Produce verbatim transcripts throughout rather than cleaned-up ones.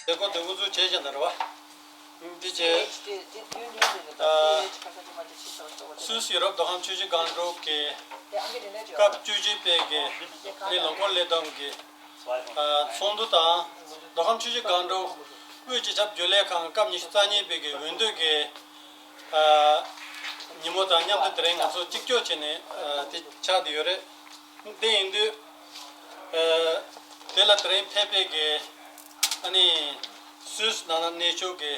དེ་གོ་དེ་འགོ་འཛུགས་བྱས་བཞག་ན་རེད་བ། འདི་བྱས། སུད་སི་ཡུ་རོབ་མདོ་ཁམས་ཆུ་བཞི་སྒང་དྲུག་གི་སྐབས་བཅུ་གཅིག་པའི་གི་ཨ་ནི་ལོ་འཁོར་ལས་བསྡོམས་ཀྱི་ཚོགས་འདུ་དང་། མདོ་ཁམས་ཆུ་བཞི་སྒང་དྲུག་དབུས་སྤྱི་ཁྱབ་རྒྱུན་ལས་ཁང་སྐབས་ཉི་ཤུ་རྩ་གཉིས་པའི་གི་འོས་བསྡུ་གི་ཉིན་མོ་དང་མཉམ་དུ་དེ་རིང་ང་ཚོ་གཅིག་ལྕོགས་བྱས་ནས་དེ་ཆགས་བསྡད་ཡོད་རེད། དེ་ཡིན་དུས། ཨ། དེ་ལ་དེ་རིང་ཕེབས་པའི་གི་ཨ་ནི་སུད་སི་ནང་ལ་གནས་བཞུགས་ཀྱི་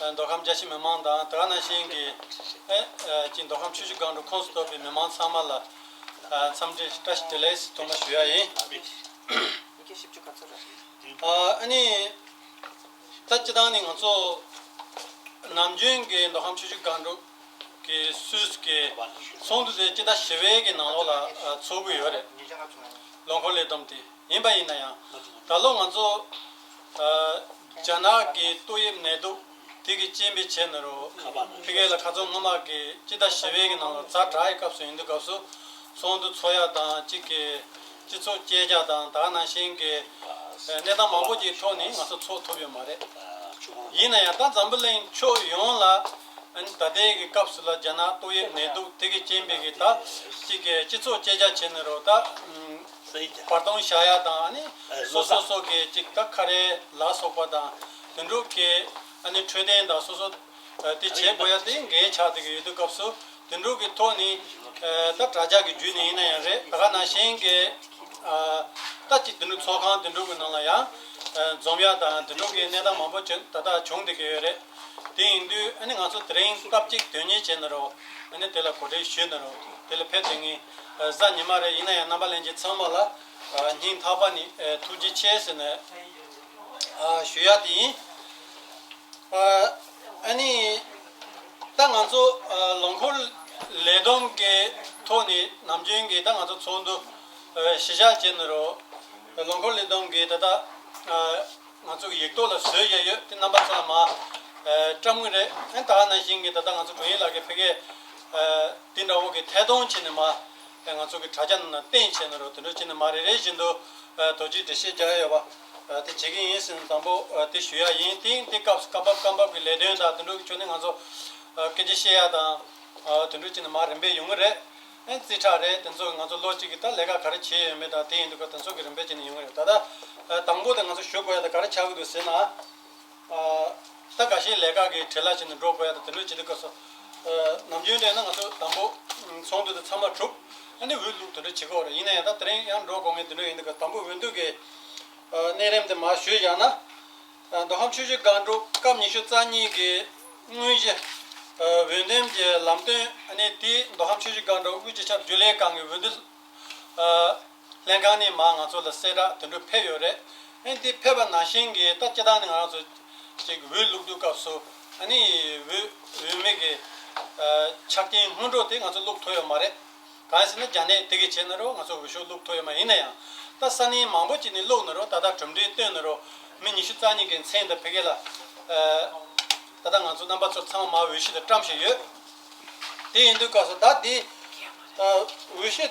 ཨ། མདོ་ཁམས་རྒྱ་ཆེ་མི་མང་དང་དེ་ག་ནང་བཞིན་གྱི་ཨ། ཨ། ཅིག་མདོ་ཁམས་ཆུ་བཞི་སྒང་དྲུག་ཁོངས་སུ་གཏོགས་པའི་མི་མང་ཚང་མ་ལ་ཨ། འཚམས་འདྲི་བཀྲ་ཤིས་བདེ་ལེགས་ཐོག་མ་ཞུ་ཡ་ཡིན། ཨ། ཨ་ནི། ད་སྤྱིར་བཏང་ནི་ང་ཚོ་ནམ་རྒྱུན་གྱི་མདོ་ཁམས་ཆུ་བཞི་སྒང་དྲུག་གི་སུད་སི་གི་ཚོགས་འདུ་དེ་སྤྱི་ཟླ་བཞི་པའི་གི་ནང་ལོགས་ལ་ཚོགས་ཀྱི་ཡོད་རེད། ལོ་འཁོར་ལས་བསྡོམས་དེ་ཡིན་པ་ཡིན་ན་ཡང་ད་ལོ་ང་ཚོ་རྒྱ་ནག་གི་ཏོག་དབྱིབས་ནད་དུག་དེ་གི་རྐྱེན་པས་བྱས་ནས་རོ་ཕ་གི་ལ་ཁ་སང་སྔོན་མ་གི་སྤྱི་ཟླ་བཞི་པའི་གི་ནང་ལོགས་ཛ་དྲག་གི་སྐབས་སུ་ཡིན་དུས་སྐབས་སུ་ཚོགས་འདུ་ཚོགས་ཡ་དང་གཅིག་གི་སྤྱི་ཚོགས་བཅད་རྒྱ་དང་དེ་ག་ནང་བཞིན་གྱི་གནས་སྟངས་མང་པོ་ཅིག་ཐོག་ནས་ང་ཚོ་ཚོགས་ཐུབ་ཡོད་མ་རེད། ཡིན་ན་ཡང་ད་འཛམ་བུ་གླིང་ཕྱོགས་ཡོངས་ལ་ཨ་ནི་ད་ལྟའི་གི་སྐབས་སུ་ལ་རྒྱ་ནག་ཏོག་དབྱིབས་ནད་དུག་དེ་གི་རྐྱེན་པས་གི་ད་གཅིག་གི་སྤྱི་ཚོགས་བཅད་རྒྱ་བྱས་ནས་རོ་ད་བར་སྟོང་བཞག་ཡ་དང་ཨ་ནི་སོ་སོ་སོ་གི་གཅིག་ད་ཁ་རས་ལ་སོགས་པ་དང་དེ་འདྲ་གི་ཨ་ནི་འཕྲོད་བསྟེན་དང་སོ་སོ། དེ་བྱེད་དགོས་ཡ་དེ་འགན་ཆགས་བསྡད་ཀྱི་ཡོད་དུས་སྐབས་སུ་དེ་འདྲ་གི་ཐོག་ནས་ད་དྲ་རྒྱ་གི་བརྒྱུད་ནས་ཡིན་ན་ཡང་རེད། ད་ག་ནང་བཞིན་གྱི་ད་ཅིག་དེ་འདྲ་ཚོགས་ཁང་དེ་འདྲ་གི་ནང་ལ་ཡང་འཛོམས་ཡ་དང་དེ་འདྲ་གི་གནས་སྟངས་མང་པོ་ཅིག་ད་ལྟ་བྱུང་བསྡད་ཀྱི་ཡོད་རེད། དེ་ཡིན་དུས་ཨ་ནི་ང་ཚོ་དེ་རིང་སྐབས་གཅིག་དོན་གཉེར་བྱས་ནས་རོ་ཨ་ནི་དེ་ལ་གོ་སྒྲིག་ཞུས་ནས་རོ་དེ་ལ་ཕེབས་བསྡད་མཁན་གཟའ་ཉི་མ་རེད། ཡིན་ན་ཡང་རྣམ་པ་ལྷན་རྒྱས་ཚང་མ་ལ་སྙིང་ཐག་པ་ནས་ཐུགས་རྗེ་ཆེ་ཟེར་ནས་ཞུ་ཡ་དེ་ཡིན། ཨ་ནི། ད་ང་ཚོ་ལོ་འཁོར་ལས་བསྡོམས་ཀྱི་ཐོག་ནས་ནམ་རྒྱུན་གྱི་ད་ང་ཚོ་ཚོགས་འདུ་གཞི་བཞག་བྱས་ནས་རོ། ལོ་འཁོར་ལས་བསྡོམས་ཀྱི་ད་ལྟ་ང་ཚོ་གི་ཡིག་ཐོག་ལ་བཟོས་ཡ་ཡོད་དེ་རྣམ་པ་ཚོ་ལ་མར་བཀྲམ་གི་རེད། ཨ་ནི་ད་ག་ནང་བཞིན་གྱི་ད་ལྟ་ང་ཚོ་དྲུང་ཡིག་ལགས་ཀྱིས་ཕ་གིར་འདི་འདྲ་བོ་གི་ཐད་གཏོང་བྱས་ནས་མར། ང་ཚོ་གི་དྲ་རྒྱ་ནང་ལ་བསྟན་བྱས་ནས་རོ་དེ་འདྲ་བྱས་ནས་མར་རེ་རེ་བཞིན་དུ་རྡོ་རྗེ་འགྲེལ་བཤད་རྒྱག་ཡ་ཡོད་པ་དེ་བྱེད་ཀྱི་ཡིན་ཟེར་ནས་དང་པོ་དེ་ཞུ་ཡ་ཡིན། དེ་དེ་སྐབས་སུ་སྐབས་བབ་སྐབས་བབ་ཀྱི་ལས་དོན་དང་དེ་འདྲ་གི་ཕྱོགས་ནས་ང་ཚོ་སྐད་ཆ་བཤད་ཡ་དང་དེ་འདྲ་བྱས་ནས་མར་རིམ་པས་ཡོང་གི་རེད། ཨེ་རྩིས་ཁྲ་རེད། དེ་ཚོ་ང་ཚོ་ལོ་གཅིག་གི་ད་ལས་ཀ་ག་རེ་བྱས་ཡོད་མེད་དང་དེ་ཡིན་དུས་སྐབས་དེ་ཚོ་གི་རིམ་པས་བྱས་ནས་ཡོང་གི་རེད། ད་ལྟ་དང་པོ་དེ་ང་ཚོ་ཞུ་དགོས་ཡ་དེ་ག་རེ་ཆགས་ཀྱི་འདུག་ཟེར་ན། ད་འགའ་ཤས་ལས་ཀ་གི་བྲེལ་བ་ཆེ་ནས་འགྲོ་དགོས་ཡ་དང་དེ་འདྲ་བྱེད་དུས་སྐབས་སུ། ནམ་རྒྱུན་དྲན་ན་ང་ཚོ་དང་པོ་ཚོགས་འདུ་དེ་ཚང་མ་གྲུབ། ཨ་ནི་འོས་བླུག་དེ་འདྲ་བྱེད་དགོས་རེད། ཡིན་ན་ཡང་ད་དེ་རིང་ཡང་འགྲོ་དགོས་ངེས་དེ་འདྲ་ཡིན་དུས་སྐབས་དང་པོ་འོས་བསྡུ་གི་གནས་རིམ་དེ་མར་ཞུས་བཞག་ན། མདོ་ཁམས་ཆུ་བཞི་སྒང་དྲུག་སྐབས་ཉི་ཤུ་རྩ་གཉིས་ཀྱི་དངོས་གཞི་འོས་འདེམས་ཀྱི་ལམ་སྟོན། ཨ་ནི་དེ་མདོ་ཁམས་ཆུ་བཞི་སྒང་དྲུག་དབུས་སྤྱི་ཁྱབ་རྒྱུན་ལས་ཁང་གི་འོས་བསྡུ། ལྷན་ཁང་ནས་མར་ང་ཚོ་ལ་གསལ་བསྒྲགས་དེ་འདྲ་ཕེབས་ཡོད་རེད། ཨ་ནི་དེ་ཕེབས་པ་ནང་བཞིན་གྱི་ད་སྤྱིར་བཏང་ནས་ང་རང་ཚོ་ཅིག་འོས་བླུག་དུས་སྐབས་སུ་ཨ་ནི་འོས་འོས་མི་གི་ཆ་རྐྱེན་སྔོན་འགྲོ་དེ་ང་ཚོ་བླུག་ཐུབ་ཡོད་མ་རེད། གང་ཡིན་ཟེར་ན་རྒྱ་ནད་དེ་གི་བྱས་ན་རོ་ང་ཚོ་འོས་ཤོག་བླུག་ཐུབ་ཡོད་མ་ཡིན་ན་ཡང་ད་ས་གནས་མང་པོ་ཅིག་ནས་བླུག་ན་རོ་ད་ལྟ་གྲུབ་འབྲས་བཏོན་ན་རོ་མི་ཉི་ཤུ་རྩ་གཉིས་ཀྱི་མཚན་དང་ཕ་གི་ལ་ད་ལྟ་ང་ཚོ་རྣམ་པ་ཚོ་ཚང་མ་འོས་གཞི་དེ་བཀྲམ་བཞིན་ཡོད། དེ་ཡིན་དུས་སྐབས་སུ་ད་དེ་འོས་གཞི་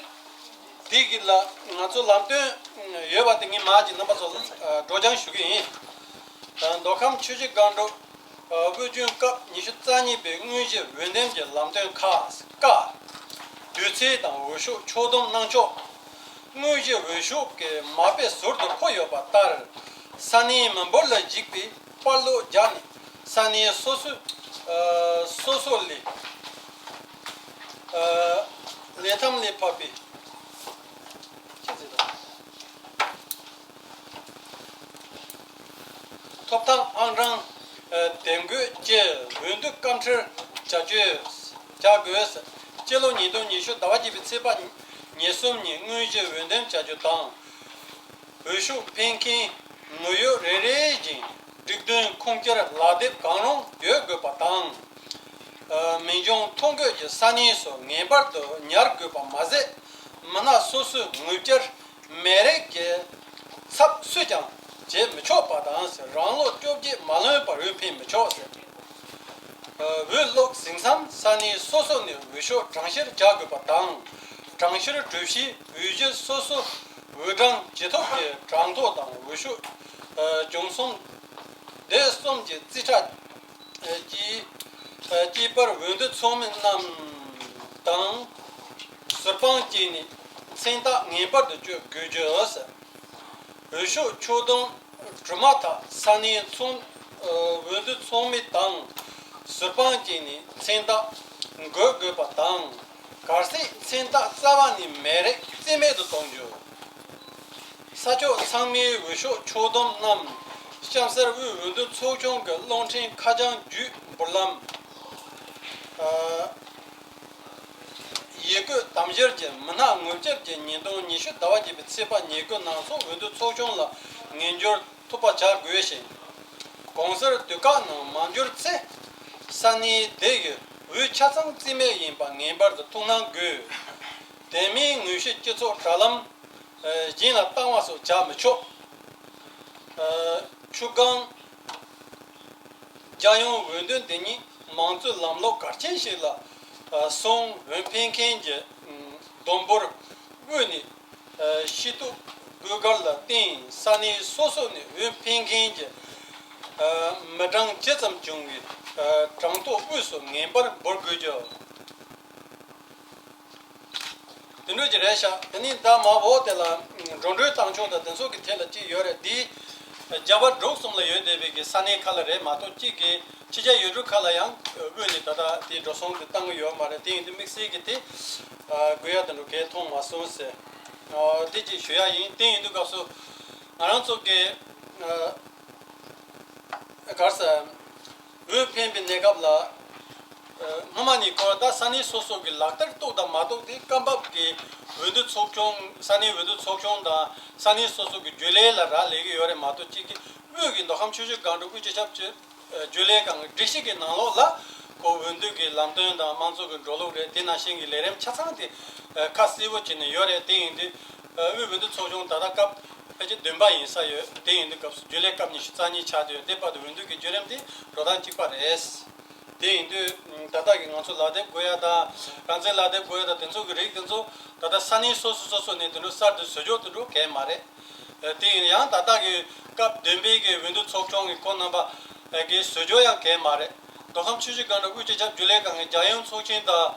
དེ་གི་ལ་ང་ཚོ་ལམ་སྟོན་ཡོད་པ་དེ་ངས་མར་ཅིག་རྣམ་པ་ཚོ་སྒྲོག་སྦྱང་ཞུ་གི་ཡིན། མདོ་ཁམས་ཆུ་བཞི་སྒང་དྲུག་དབུས་རྒྱུན་སྐབས་ཉི་ཤུ་རྩ་གཉིས་པའི་དངོས་གཞི་འོས་འདེམས་ཀྱི་ལམ་སྟོན་ཁག་ཀ་དུས་ཚོད་དང་འོས་ཤོག་ཕྱོགས་བསྡོམས་གནང་ཕྱོགས། དངོས་གཞི་འོས་ཤོག་གི་མ་དཔེ་ཟུར་དུ་འཁོད་ཡོད་པ་ལྟར། ས་གནས་མི་འབོར་ལ་གཞིགས་པའི་པར་སློག་བརྒྱབ་ནས་ས་གནས་སོ་སོའི་ཨ་སོ་སོ་ལས་ཨ་ལས་ཐམ་ལས་ཕབ་པའི་ཅི་ཟེར་དང་། ཐོབ་ཐང་ཨང་གྲངས་ཨ་དེབ་འགོད་བཅས་འོས་བསྡུ་སྐབས་འཕྲལ་བྱ་སྤྱོད་བྱ་དགོས། སྤྱི་ལོ་ཉིས་སྟོང་ཉི་ཤུ་ཟླ་བ་བརྒྱད་པའི་ཚེས་པ་ཉེར་གསུམ་ཉིན་དངོས་གཞི་འོས་འདེམས་བྱ་རྒྱུ་དང་། འོས་ཤོག་འཕེན་མཁན་དངོས་ཡོད་རེ་རེ་བཞིན་སྒྲིག་དོན་ཁུངས་སྐྱེལ་ལག་དེབ་གང་རུང་ཡོད་དགོས་པ་དང་། ཨ་མི་འབྱུང་ཐོ་འགོད་ཀྱི་ས་གནས་སུ་ངེས་པར་དུ་ཉར་དགོས་པ་མ་ཟད། མི་སྣ་སོ་སོའི་ངོ་བཅར་མི་རིགས་ཀྱི་ཚབ་སུས་ཀྱང་བྱེད་མི་ཆོག་པ་དང་། རང་ལོ་བཅོ་བརྒྱད་མ་ལོན་བར་འོས་འཕེན་མི་ཆོག་ཟེར། འོས་བླུགས་ཟིན་མཚམས་ས་གནས་སོ་སོ་ནས་འོས་ཤོག་གྲངས་བཤེར་བྱ་དགོས་པ་དང་། གྲངས་བཤེར་གྲུབ་ཞིའི་འོས་གཞི་སོ་སོ་འོས་གྲངས་ཇེ་མཐོ་གི་གྲངས་ཐོ་དང་འོས་ཤོག་ཨ་བྱུང་སོང་ སྡེ་གསུམ་གྱི་རྩིས་ཁྲ་གྱིས་གཅིག་པར་འོས་བསྡུ་ཚོགས་མི་རྣམས་དང་ཟུར་དཔང་བྱས་ནས་མཚན་རྟགས་ངེས་པར་དུ་སྤྱོད་དགོས་རྒྱུ། འོས་ཤོག་ཆོག་རྡུང་གྲུབ་མ་ཐག་ས་གནས་ཚོགས་འོས་བསྡུ་ཚོགས་མི་དང་ཟུར་དཔང་བྱས་ནས་མཚན་རྟགས་འགོད་དགོས་པ་དང་། གལ་སྲིད་མཚན་རྟགས་རྩ་བ་ནས་མེད་རིགས་རྩིས་མེད་དུ་གཏོང་རྒྱུ། ས་ཕྱོགས་ཚང་མའི་འོས་ཤོག་ཆོག་སྡོམ་རྣམས་ལྕམ་སར་དབུས་འོས་བསྡུ་ཚོགས་ཆུང་གི་གློག་འཕྲིན་ཁ་བྱང་བརྒྱུད་འབུལ་ལམ། ཡིག་བཀོད་དམ་བཞིར་གྱི་མི་སྣ་ངོ་བཅར་གྱི་ཉིས་སྟོང་ཉི་ཤུ་ཟླ་བ་བརྒྱད་པའི་ཚེས་པ་ཉེར་དགུ་ནང་ཚོགས་འོས་བསྡུ་ཚོགས་ཆུང་ལ་ངེས་འབྱོར་ཐོབ་པ་བྱ་དགོས་ཤིང་། གོང་གསལ་དུས་བཀག་ནང་མ་འབྱོར་ཚེ། ས་གནས་དེ་ཡི་འོས་ཆ་ཚང་རྩིས་མེད་ཡིན་པ་ངེས་པར་དུ་ཐུགས་སྣང་དགོས། དེ་མིན་དངོས་གཞི་སྤྱི་ཚོགས་དྲ་ལམ་གཞན་ལ་བཏང་བ་སོགས་བྱ་མི་ཆོག་ཆུ་སྒང་རྒྱལ་ཡོངས་འོས་བསྡུ་འདི་ཉིད་མང་གཙོའི་ལམ་ལུགས་གལ་ཆེན་ཞིག་ལ་སོང་འོས་འཕེན་མཁན་གྱི་བསྡོམས་འབོར་དབུས་ནས། ཤེས་རྟོགས་དགོས་གལ་ལ་བརྟེན་ས་གནས་སོ་སོ་ནས་འོས་འཕེན་མཁན་གྱི་མི་གྲངས་ཇི་ཙམ་བྱུང་བའི་གྲངས་ཐོ་དབུས་སུ་ངེས་པར་འབུལ་དགོས་རྒྱུ། དེ་འདྲ་ཅིག་རེད་ཤག་དེ་ནས་ད་མ་འོག་དེ་ལ་འགྲོ་གྲོན་བཏང་ཕྱོགས་དང་དེ་ཚོ་གི་ཐད་ལ་ཅིག་ཡོད་རེད། འདི་རྒྱ་བལ་འབྲུག་གསུམ་ལ་ཡོད་བསྡད་པའི་གི་ས་གནས་ཁག་ལ་རེད་མ་གཏོགས་གཅིག་གི་ཕྱི་རྒྱལ་ཡུལ་གྲུ་ཁག་ལ་ཡང་དབུས་ནས་ད་ལྟ་དེའི་འགྲོ་སོང་དེ་བཏང་གི་ཡོད་མ་རེད། དེ་ཡིན་དུས་དམིགས་བསལ་གྱི་དེ་དགོས་ཡ་དེ་འདྲ་གས་མཐོང་མ་སོང་ཟེར། དེ་ཅིག་ཞུ་ཡ་ཡིན། དེ་ཡིན་དུས་སྐབས་སུ་ང་རང་ཚོ་གི་གར་ས་འོས་འཕེན་པའི་གནས་སྐབས་ལ་སྔོན་མ་ནས་ཁོ་ད་ས་གནས་སོ་སོ་གི་ལག་བསྟར་གཏོགས་དང་མ་གཏོགས་དེ་སྐབས་བབ་ཀྱི་འོས་བསྡུ་ཚོགས་ཆུང་ས་གནས་འོས་བསྡུ་ཚོགས་ཆུང་དང་ས་གནས་སོ་སོ་གི་རྒྱུན་ལས་ལ་རག་ལས་ཀྱི་ཡོད་རེད་མ་གཏོགས་གཅིག་གི་དབུས་ཀྱི་མདོ་ཁམས་ཆུ་བཞི་སྒང་དྲུག་དབུས་སྤྱི་ཁྱབ་ཀྱི་རྒྱུན་ལས་ཁང་གི་སྒྲིག་གཞི་གི་ནང་ལོགས་ལ་ཁོ་འོས་བསྡུ་གི་ལམ་སྟོན་དང་དམངས་གཙོ་གི་འགྲོ་ལུགས་རེད། དེ་ནང་བཞིན་གྱི་ལས་རིམ་ཆ་ཚང་དེ་ཁ་གསལ་པོ་བྱས་ནས་ཡོད་རེད། དེ་ཡིན་དུས་དབུས་འོས་བསྡུ་ཚོགས་ཆུང་ད་ལྟ་སྐབས་ཕལ་ཆེར་བདུན་པ་ཡིན་ས་ཡོད། དེ་ཡིན་དུས་སྐབས་སུ་རྒྱུན་ལས་སྐབས་ཉི་ཤུ་རྩ་གཉིས་ཆགས་བསྡད་ཡོད། དེ་བར་དུ་འོས་བསྡུ་གི་བརྒྱུད་རིམ་དེ་འགྲོ་སྟངས་གཅིག་པ་རེད། དེ་ཡིན་དུས་ད་ལྟ་གི་ང་ཚོ་ལག་དེབ་དགོས་ཡ་དང་རང་བཙན་ལག་དེབ་དགོས་ཡ་དང་དེ་ཚོ་གི་རིགས་དེ་ཚོ་ད་ལྟ་ས་གནས་སོ་སོ་སོ་སོ་ནས་དེ་འདྲ་གསར་དུ་བཟོ་རྒྱུ་དེ་འདྲ་གང་ཡང་མ་རེད། དེ་ཡང་ད་ལྟ་གི་སྐབས་བདུན་པའི་གི་འོས་བསྡུ་ཚོགས་ཆུང་གི་ཁོང་རྣམ་པ་གི་བཟོ་བཅོས་ཡང་གང་ཡང་མ་རེད། མདོ་ཁམས་ཆུ་བཞི་སྒང་དྲུག་དབུས་སྤྱི་ཁྱབ་རྒྱུན་ལས་ཁང་གི་རྒྱལ་ཡོངས་ཚོགས་ཆེན་དང་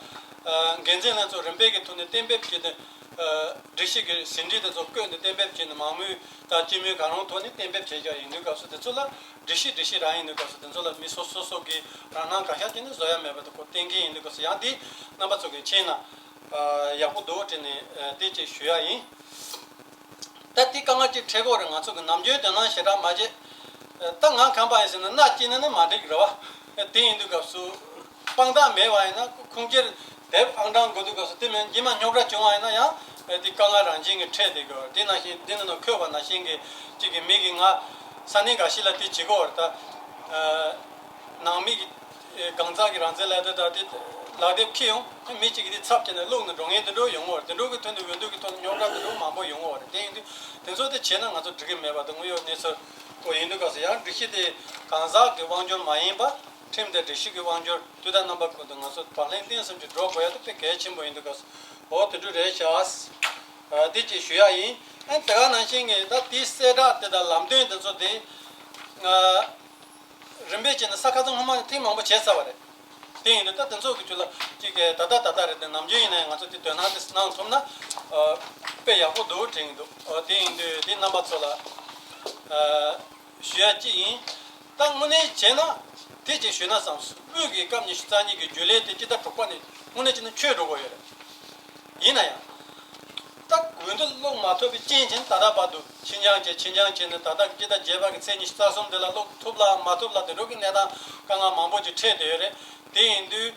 འགན་འཛིན་ལྷན་ཚོགས་རིམ་པས་ཀྱི་ཐོག་ནས་གཏན་འབེབས་བྱས་ཏེ་སྒྲིག་གཞི་གི་ཟིན་བྲིས་དེ་ཚོ་བཀོད་ནས་གཏན་འབེབས་བྱས་ནས་མང་མོས་དང་སྤྱི་མོས་གང་རུང་ཐོག་ནས་གཏན་འབེབས་བྱས་ཀྱང་ཡིན་དུས་སྐབས་སུ་དེ་ཚོ་ལ་སྒྲིག་གཞི་སྒྲིག་གཞི་རང་ཡིན་དུས་སྐབས་སུ་དེ་ཚོ་ལ་མི་སོ་སོ་སོ་གི་རང་སྣང་གང་ཤར་བྱས་ནས་བཟོ་ཡ་མེད་པ་དེ་ཁོ་གཏན་འཁེལ་ཡིན་དུས་སྐབས་སུ་ཡང་འདི་རྣམ་པ་ཚོ་གི་མཁྱེན་ན་ཡག་པོ་འདུག་དྲན་ནས་དེ་ཅིག་ཞུ་ཡ་ཡིན། ད་དེ་དཀའ་ངལ་ཅིག་འཕྲད་ཀྱི་ཡོད་རེད། ང་ཚོ་གི་ནམ་རྒྱུན་དོ་སྣང་ཞེ་དྲག་མ་བྱེད། ད་ང་ཁམས་པ་ཡིན་ཟེར་ན་སྣ་གཅིག་ནས་ནི་མ་འགྲིག་རེད་བ། དེ་ཡིན་དུས་སྐབས་སུ་དཔང་རྟགས་མེད་པ་ཡིན་ན་ཁུངས་སྐྱེལ་དེབ་ཨང་གྲངས་དགོས་དུས་སྐབས་སུ་དེ་མིན་རྗེས་མ་རྙོག་དྲ་བྱུང་བ་ཡིན་ན་ཡང་དེ་དཀའ་ངལ་རང་བཞིན་གྱིས་འཕྲད་བསྡད་ཀྱི་ཡོད་རེད། དེ་ནང་བཞིན་དེ་ནང་ན་འཁོད་པ་ནང་བཞིན་གྱི་གཅིག་གི་མི་གིས་ང་ས་གནས་འགའ་ཞིག་ལ་དེ་བྱེད་ཀྱི་ཡོད་རེད། ད་ནང་མི་གི་གང་ཟག་གི་རང་བཙན་ལག་དེབ་དང་དེ་ལག་དེབ་འཁྱེར་ཡོང་མི་གཅིག་གིས་དེ་ཚབ་བྱས་ནས་བླུགས་ནས་འགྲོ་མཁན་དེ་འདྲ་ཡོང་གི་ཡོད་རེད། དེ་འདྲ་གི་ཐོག་ནས་འོས་བསྡུ་གི་ཐོག་ནས་རྙོག་དྲ་དེ་འདྲ་མང་པོ་ཡོང་གི་ཡོད་རེད། དེ་ཡིན་དུས་དེ་ཚོ་དེ་བྱས་ན་ང་ཚོ་འགྲིག་གི་མེད་པ་དང་དངོས་ཡོད་གནས་ཚུལ་སྐོར་ཡིན་དུས་སྐབས་སུ་ཡང་སྒྲིག་གཞི་དེ་གང་ཟག་གི་དབང་སྒྱུར་མ་ཡིན་པ་ཁྲིམས་དང་སྒྲིག་གཞི་གི་དབང་སྒྱུར་དུས་དང་རྣམ་པ་ཀུན་ཏུ་ང་ཚོ་བག་ལེན་གཏིང་ཟབ་ཅིག་འགྲོ་དགོས་ཡ་དེ་དཔེ་གལ་ཆེན་པོ་ཡིན་དུས་སྐབས་སུ་འོ་དེ་འདྲ་རེད་ཤག་འདི་ཅིག་ཞུ་ཡ་ཡིན། ཨ་དེ་ག་ནང་བཞིན་གྱི་ད་དེའི་གསལ་བསྒྲགས་དེ་དང་ལམ་སྟོན་དེ་ཚོ་དེ་རིམ་པས་བྱས་ནས་ས་ཁ་ཚང་སྔོན་མ་ནས་ཐེངས་མང་པོ་བྱས་ཚར་བ་རེད། དེ་ཡིན་དུས་ད་དེ་ཚོ་གི་ཚུལ་ལ་གཅིག་གི་ད་ལྟ་ད་ལྟ་རེད་དེ་ནམ་རྒྱུན་ཡིན་ནའི་ང་ཚོ་དེ་དོ་སྣང་དེ་གནང་ཐུབ་ན་དཔེ་ཡག་པོ་འདུག་དྲན་གྱི་འདུག་དེ་ཡིན་དུས་དེ་རྣམ་པ་ཚོ་ལ་ཞུ་ཡ་གཅིག་ཡིན། ད་དངོས་གནས་བྱས་ན་དེ་ཅིག་ཞུས་ན་བསམ་སོང་། དབུས་ཀྱི་སྐབས་ཉི་ཤུ་རྩ་གཉིས་ཀྱི་རྒྱུན་ལས་དེ་སྤྱི་ཟླ་དྲུག་པ་ནས་དངོས་གནས་བྱས་ན་ཆོད་འགྲོ་གི་ཡོད་རེད། ཡིན་ན་ཡང་། ད་འོས་བསྡུ་བླུག་མ་ཐུབ་པའི་རྐྱེན་བྱས་ནས་ད་ལྟ་བར་དུ་ཕྱི་འགྱངས་བྱས་ཕྱི་འགྱངས་བྱས་ནས་ད་ལྟ་སྤྱི་ཟླ་བརྒྱད་པ་གི་ཚེས་ཉི་ཤུ་རྩ་གསུམ་དེ་ལ་བླུག་ཐུབ་ལ་མ་ཐུབ་ལ་དེ་འདྲ་གི་གནས་སྟངས་དཀའ་ངལ་མང་པོ་ཅིག་འཕྲད་བསྡད་ཡོད་རེད། དེ་ཡིན་དུས་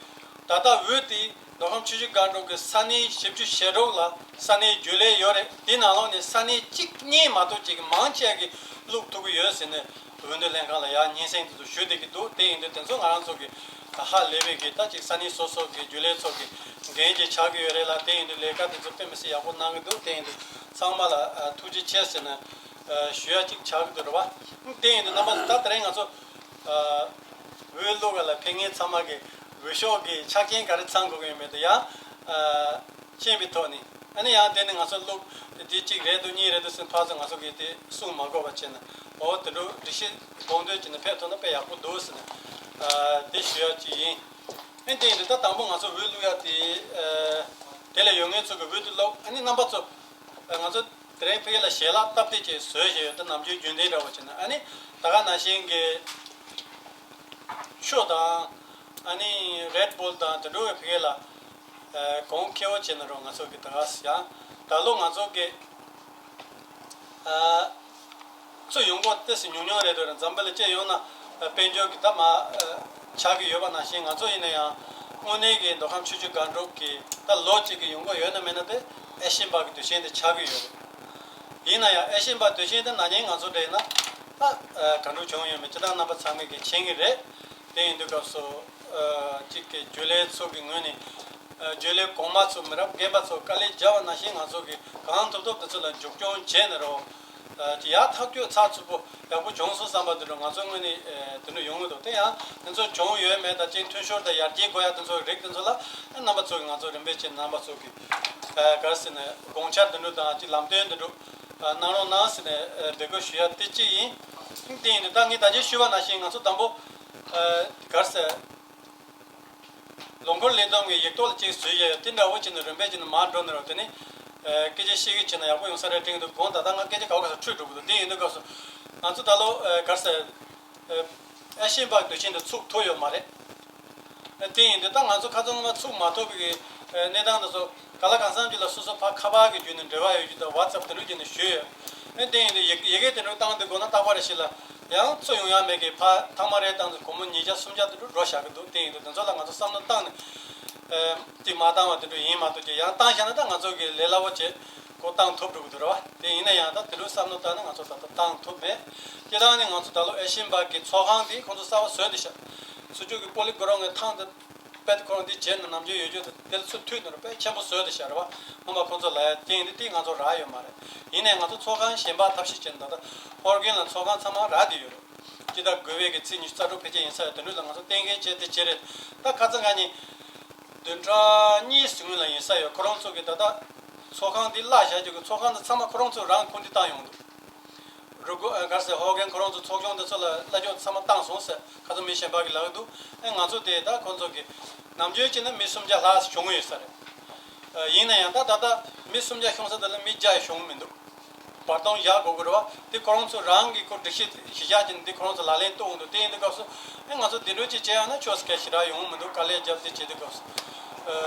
ད་ལྟ་འོས་དེ་མདོ་ཁམས་ཆུ་བཞི་སྒང་དྲུག་གི་ས་གནས་བཞི་བཅུ་ཞེ་དྲུག་ལ་ས་གནས་རྒྱུན་ལས་ཡོད་རེད། དེ་ནང་ལོགས་ནས་ས་གནས་གཅིག་གཉིས་མ་གཏོགས་ཅིག་གི་མང་ཆེ་གིས་བླུག་ཐུབ་ཀྱི་ཡོད་ཟེར་ནས་འོས་བསྡུ་ལྷན་ཁང་ལ་ཡང་སྙན་སེང་དེ་ཚོ་ཞུ་བསྡད་ཀྱི་འདུག་དེ་ཡིན་དུས་དེ་ཚོ་ང་རང་ཚོ་གི་ཧ་ལས་པའི་གི་ད་ཅིག་ས་གནས་སོ་སོ་གི་རྒྱུན་ལས་ཚོ་གི་འགན་ཅིག་ཆགས་ཀྱི་ཡོད་རེད་ལ། དེ་ཡིན་དུས་ལས་ཀ་དེ་ཚོ་དཔེ་མི་སྲིད་ཡག་པོ་གནང་གི་འདུག་དེ་ཡིན་དུས་ཚང་མ་ལ་ཐུགས་རྗེ་ཆེ་ཟེར་ནས་ཞུ་ཡ་ཅིག་ཆགས་ཀྱི་འདུག་རེད་བ། དེ་ཡིན་དུས་རྣམ་པ་ཚོ་ད་དེ་རིང་ང་ཚོ་འོས་བླུག་ག་ལ་ཕེབས་མཁན་ཚང་མ་གི་འོས་ཤོག་གི་ཆ་རྐྱེན་ག་རེ་ཚང་དགོས་ཀྱི་ཡོད་མེད་དེ་ཡང་ཤེས་པའི་ཐོག་ནས། ཨ་ནི་ཡང་དེ་ནི་ང་ཚོ་ལུགས་དེ་གཅིག་རེད་འདུག་གཉིས་རེད་འདུག་ཟེར་ཕར་ཚུར་ང་ཚོ་གིས་དེ་གསུང་མ་དགོས་པ་བྱས་ནས། འོ་དེ་འདྲ་སྒྲིག་གཞི་དགོངས་དོན་བྱས་ནས་ཕེབས་ཐུབ་ན་དཔེ་ཡག་པོ་འདུག་ཟེར་ནས་དེ་ཞུ་ཡག་ཅིག་ཡིན། ཨ་ནི་དེ་ཡིན་དུས་ད་དང་པོ་ང་ཚོ་འོས་བླུག་ཡག་དེ་དེ་ལ་ཡོད་མཁན་ཚོ་གི་འོས་དེ་བླུག་ཨ་ནི་རྣམ་པ་ཚོ་ང་ཚོ་དེ་རིང་ཕ་གི་ལ་ཞལ་ལག་སྟབས་བདེ་ཅིག་བཟོས་བཞག་ཡོད། ད་ནམ་རྒྱུན་རྒྱུན་ལྡན་འདྲ་བོ་བྱས་ན། ཨ་ནི་ད་ག་ནང་བཞིན་གྱི་ཆུ་དང་ཨ་ནི་རེད་བུལ་དང་དེ་འདྲ་བའི་ཕ་གི་ལ་གོང་ཁེ་བོ་བྱས་ན་རོགས། ང་ཚོ་གི་ད་ག་ཡང་ད་ལོ་ང་ཚོ་གི་ཚོ་ཡོང་སྒོ་ཏོག་ཙམ་ཉུང་ཉུང་རེད་འདུག་ར། འཛམ་བུ་གླིང་སྤྱི་ཡོངས་ན་དཔལ་འབྱོར་གྱི་ད་མ་ཆག་གི་ཡོད་པ་ནང་བཞིན། ང་ཚོ་ཡིན་ན་ཡང་དངོས་གནས་ཀྱི་མདོ་ཁམས་ཆུ་བཞི་སྒང་དྲུག་གི་ད་ལོ་གཅིག་གི་ཡོང་སྒོ་ཡོད་ན་མེད་ན་དེ་ཨེ་ཤི་ཡན་པ་གི་དུས་ཆེན་དེ་ཆག་གི་ཡོད་རེད། ཡིན་ན་ཡང་ཨེ་ཤི་ཡན་པ་དུས་ཆེན་དེ་ན་ནིང་ང་ཚོ་འདྲ་ཡིན་ན་ད་གང་འདྲ་བྱུང་ཡོད་མེད་ཅི་ད་རྣམ་པ་ཚང་མས་ཀྱི་མཁྱེན་གྱི་རེད། དེ་ཡིན་དུས་སྐབས་སུ་གཅིག་གི་འཇོལ་ལས་ཚོགས་ཀྱི་ངོས་ནས་འཇོལ་ལས་གོང་མ་ཚོ་མི་རབས་རྒན་པ་ཚོ་དཀའ་ལས་བརྒྱབ་པ་ནང་བཞིན་ང་ཚོ་གི་གང་ཐུབ་ཐུབ་དེ་ཚོ་ལ་མཇུག་སྐྱོང་བྱས་ནས་རོགས། ཡག་ཐག་གཅོད་ཚགས་ཚུད་པོ་ཡག་པོ་བྱུང་སོང་བསམ་པ་དེ་འདྲ་ང་ཚོ་ངོས་ནས་དེ་འདྲ་ཡོང་གི་འདུག་དེ་ཡང་དེ་ཚོ་བྱུང་ཡོད་མེད་དང་གཅིག་འཐུས་ཤོར་དང་ཡར་རྒྱས་དགོས་ཡ་དེ་ཚོ་རིགས་དེ་ཚོ་ལ་རྣམ་པ་ཚོ་གི་ང་ཚོ་རིམ་པས་བྱས་རྣམ་པ་ཚོ་གི་ག་རེ་ཟེར་ནས་དགོངས་འཆར་དེ་འདྲ་དང་གཅིག་ལམ་སྟོན་དེ་འདྲ་གནང་རོགས་གནང་ཟེར་ནས་འབོད་སྐུལ་ཞུ་ཡ་དེ་གཅིག་ཡིན། དེ་ཡིན་དུས་ད་ངས་ད་ཅི་ཞུས་པ་ནང་བཞིན་ང་ཚོ་དང་པོ་ག་རེ་ཟེར། ལོ་འཁོར་ལས་བསྡོམས་ཀྱི་ཡིག་ཐོག་ལ་གཅིག་བཟོས་བཞག་ཡོད། དེ་འདྲ་བོ་བྱས་ནས་རིམ་པས་བྱས་ནས་མར་འགྲོ་ནས་རོགས། དེ་ནས་སྐད་ཆ་བཤད་ཀྱི་བྱས་ན་ཡག་པོ་ཡོང་ས་རེད་དྲན་གྱི་འདུག་དགོངས་དག་ད་ང་སྐད་ཆ་ག་བ་ག་ས་འཁྲུལ་འགྲོ་གི་འདུག་དེ་ཡིན་དུས་སྐབས་སུ་ང་ཚོ་ད་ལོ་ག་རེ་ཟེར། ཨེ་ཤི་ཡན་པ་དུས་ཆེན་དེ་ཚུགས་ཐུབ་ཡོད་མ་རེད། དེ་ཡིན་དུས་ད་ང་ཚོ་ཁ་ཚང་མ་ཚུགས་མ་ཐུབ་པའི་གནས་སྟངས་དེ་ཚོ་ག་ལ་གང་འཚམ་ཅིག་ལ་སོ་སོ་ཕར་ཁ་པར་གྱི་བརྒྱུད་ནས་འབྲེལ་བ་ཡོད་རྒྱུ་དང་ཝ་ཙབ་དེ་འདྲ་བརྒྱུད་ནས་ཞུས་ཡོད། དེ་ཡིན་དུས་ཡི་ཡི་གེ་དེ་འདྲ་བཏང་དུས་དགོས་ན་རྟག་པར་ཞིག་ལ་ཡང་ཚུར་ཡོང་ཡ་མེད་ཀི་ཕར་ཐང་མ་རེ་བཏང་དུས་སྒོར་མོ་ཉིས་བརྒྱ་སུམ་བརྒྱ་དེ་འདྲ་འགྲོ་བཞག་གི་འདུག་དེ་ཡིན་དུས་དེ་ཚོ་ལ་ང་ཚོ་བསམ་བློ་བཏང་ནས་དེ་མ་བཏང་བ་དེ་འདྲ་ཡིན་མ་གཏོགས་ཀྱི་ཡང་བཏང་བཞག་ན་ད་ང་ཚོ་གི་ལས་སླ་བོ་བྱས་སྒོ་བཏང་ཐུབ་འགྲོ་གི་འདུག་རེད་བ། དེ་ཡིན་ན་ཡང་ད་དེ་འདྲ་བསམ་བློ་བཏང་ན་ང་ཚོ་ད་ལྟ་བཏང་ཐུབ་མེད། སྤྱིར་བཏང་ནི་ང་ཚོ་ད་ལོ་ཨེ་ཤི་ཡན་པ་གི་ཚོགས་ཁང་དེ་ཁོང་ཚོ་གསར་པ་བཟོས་བསྡད་ཤག་སུ་ཅུ་གི་པོ་ལི་གོ་རོ་ངའི་ཐང་དེ་དཔེ་ཁོ་རང་འདི་བྱས་ནས་ནམ་རྒྱུན་ཡོད་རྒྱུ་དེ་དེ་ཚོ་མཐུད་ནས་དཔེ་ཆེན་པོ་བཟོས་བསྡད་ཤག་རེད་བ། སྔོན་མ་ཁོང་ཚོ་ལ་ཡ་རྐྱེན་འདི་དེ་ང་ཚོ་རག་ཡོད་མ་རེད། ཡིན་ནའི་ང་ཚོ་ཚོགས་ཁང་གཞན་པ་ཐབས་ཤེས་བྱས་ནས་ད་ལྟ་ཧོར་གན་ལ་ཚོགས་ཁང་ཚང་མ་རག་བསྡད་ཡོད་རེད། སྤྱི་ཟླ་དགུ་པའི་གི་ཚེས་ཉི་ཤུ་རྩ་དྲུག་ཕལ་ཆེར་ཡིན་ས་ཡོད། དེ་འདྲ་ལ་ང་ཚོ་གཏན་འཁེལ་བྱས་དེ་བྱས་རེད། ད་ཁ་སང་ང་གཉིས་བདུན་ཕྲག་གཉིས་ཟིན་ལ་ཡིན་ས་ཡོད། ཁོ་རང་ཚོ་གི་ད་ལྟ་ཚོགས་ཁང་འདི་གླ་བཞག་རྒྱུ་གི་ཚོགས་ཁང་དེ་ཚང་མ་ཁོ་རང་ཚོས་རང་ཁུངས་འདི་བཏང་ཡོང་འདུག་རུ་གུ་ཨ་ག་རེ་ཟེར་ཧོ་གན་ཁོ་རང་ཚོ་ཚོགས་ཆུང་དེ་ཚོ་ལ་གླ་ཆོག་ཚང་མ་བཏང་སོང་ཟེར་ཁ་ཚོ་མི་གཞན་པ་གི་ལབ་ཀྱི་འདུག་ཨེ་ང་ཚོ་དེ་ད་ཁོ་ཚོ་གི་ནམ་རྒྱུན་བྱས་ན་མི་སུམ་བརྒྱ་ལྷག་ཞུགས་ཡོད་ས་རེད། ཨ་ཡིན་ན་ཡང་ད་ད་ལྟ་མི་སུམ་བརྒྱ་ཞུགས་ས་དེ་ལ་མི་བརྒྱ་ཞུགས་མི་འདུག་བར་སྟོང་བཞག་དགོས་ཀྱི་རེད་བ། དེ་ཁོ་རང་ཚོ་རང་གི་ཁོ་སྒྲིག་གཞི་གཞི་བཞག་བྱས་ནས་དེ་ཁོ་རང་ཚོ་ལག་ལེན་གཏོང་གི་འདུག་དེ་ཡིན་དུས་སྐབས་སུ་ཨེ་ང་ཚོ་དེ་འདྲ་ཅིག་བྱས་ཡོང་ན་ཆོག་ས་གལ་ཞེ་དྲག་ཡོང་མི་འདུག་དཀའ་ལས་བརྒྱབ་སྟེ་བྱེད་དུས་སྐབས་སུ།